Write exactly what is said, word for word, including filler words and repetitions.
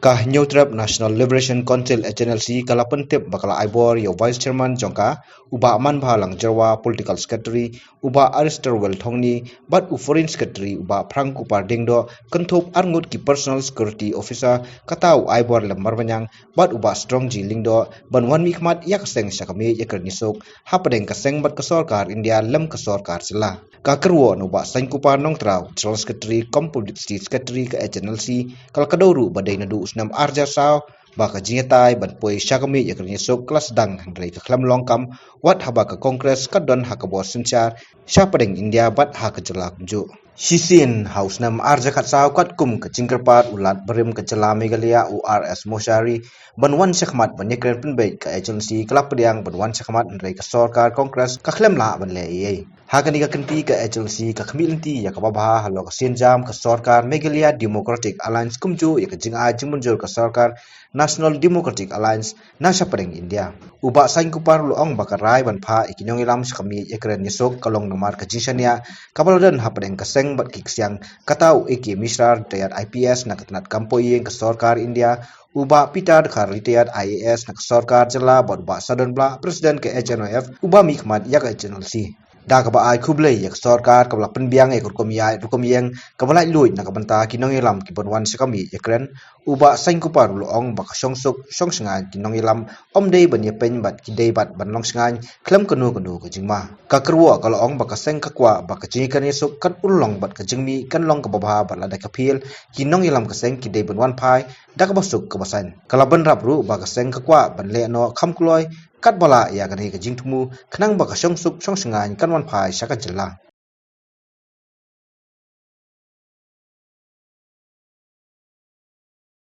Ka Hynñiewtrep National Liberation Council, H N L C, ka la pyntip ba ka la ai bor ïa u Vice Chairman jong ka, u Bah Manbhalang Jyrwa, Political Secretary, u Bah Aristowell Thongni, bad u Foreign Secretary, u Bah Phrangkupar Diengdoh, kynthup arngut ki Personal Security Officer, kata u Aibor Lem Marbaniang, bad u Bah Strongji Lyngdoh, ban wan mihkhmat ïa ka seng sha ka miej ïakren ïasuk hapdeng ka seng bad ka sorkar India lem ka sorkar jylla. Ka kyrwoh na u Bah Sainkupar Nongtraw, General Secretary cum Publicity Secretary ka H N L C, ka la kdew ruh ba dei naduh u snem ar hajar saw ba ka jingïatai ban poi sha ka miej ïakren ïasuk ka la sdang, hynrei ka khlem long kam wat haba ka Congress ka don ha ka bor synshar shapdeng India bad ha ka jylla kumjuh. Shisien ha u snem ar hajar khatsaw, katkum ka jingkyrpad u Lat Barim ka jylla Meghalaya, u R S Moshari, ban wan shakhmat ban ïakren pynbeit, ka H N L C ka la pdiang ban wan shakhmat, hynrei ka sorkar Congress ka khlem lah ban leh ei ei. Ha kane ka kynti, ka H N L C ka khmih lynti ïa kaba bha halor ka sienjam ka sorkar Meghalaya Democratic Alliance kumjuh ïa ka jingai jingmynjur ka sorkar National Democratic Alliance na shapdeng India. U Bah Sainkupar u la ong ba ka rai ban phah ïa ki nongïalam sha ka miej ïakren ïasuk ka long namar ka jingshaniah kaba la don hapdeng ka seng bad ki ksiang, kata u A K Mishra, retired I P S na ka tnat kam poh ïing ka sorkar India, u Bah Peter Dkhar, retired I A S na ka sorkar jylla, bad u Bah Sadonblah, President ka H N O F, uba mihkhmat ïa ka H N L C. Da kaba ai khublei ïa ka sorkar kaba la pynbiang ïa ka rukom ïaid rukom ïeng kaba laitluid na ka bynta ki nongïalam kiban wan sha ka miej ïakren, u Bah Sainkupar u la ong ba ka shongsuk shongshngaiñ ki nongïalam ym dei ban ïapeiñ bad ki dei bad ban long shngaiñ khlem kano kano ka jingma. Ka kyrwoh ka la ong ba ka seng ka kwah ba ka jingïakren ïasuk kan urlong bad ka jingmih kan long kaba bha bad lada ka phial, ki nongïalam ka seng ki dei ban wan phai da kaba suk kaba saiñ. Ka la bynrap ruh ba ka seng ka kwah ban leh noh kham kloi katba lah ïa kane ka jingthmu khnang ba ka shongsuk shongshngaiñ kan wan phai sha ka jylla.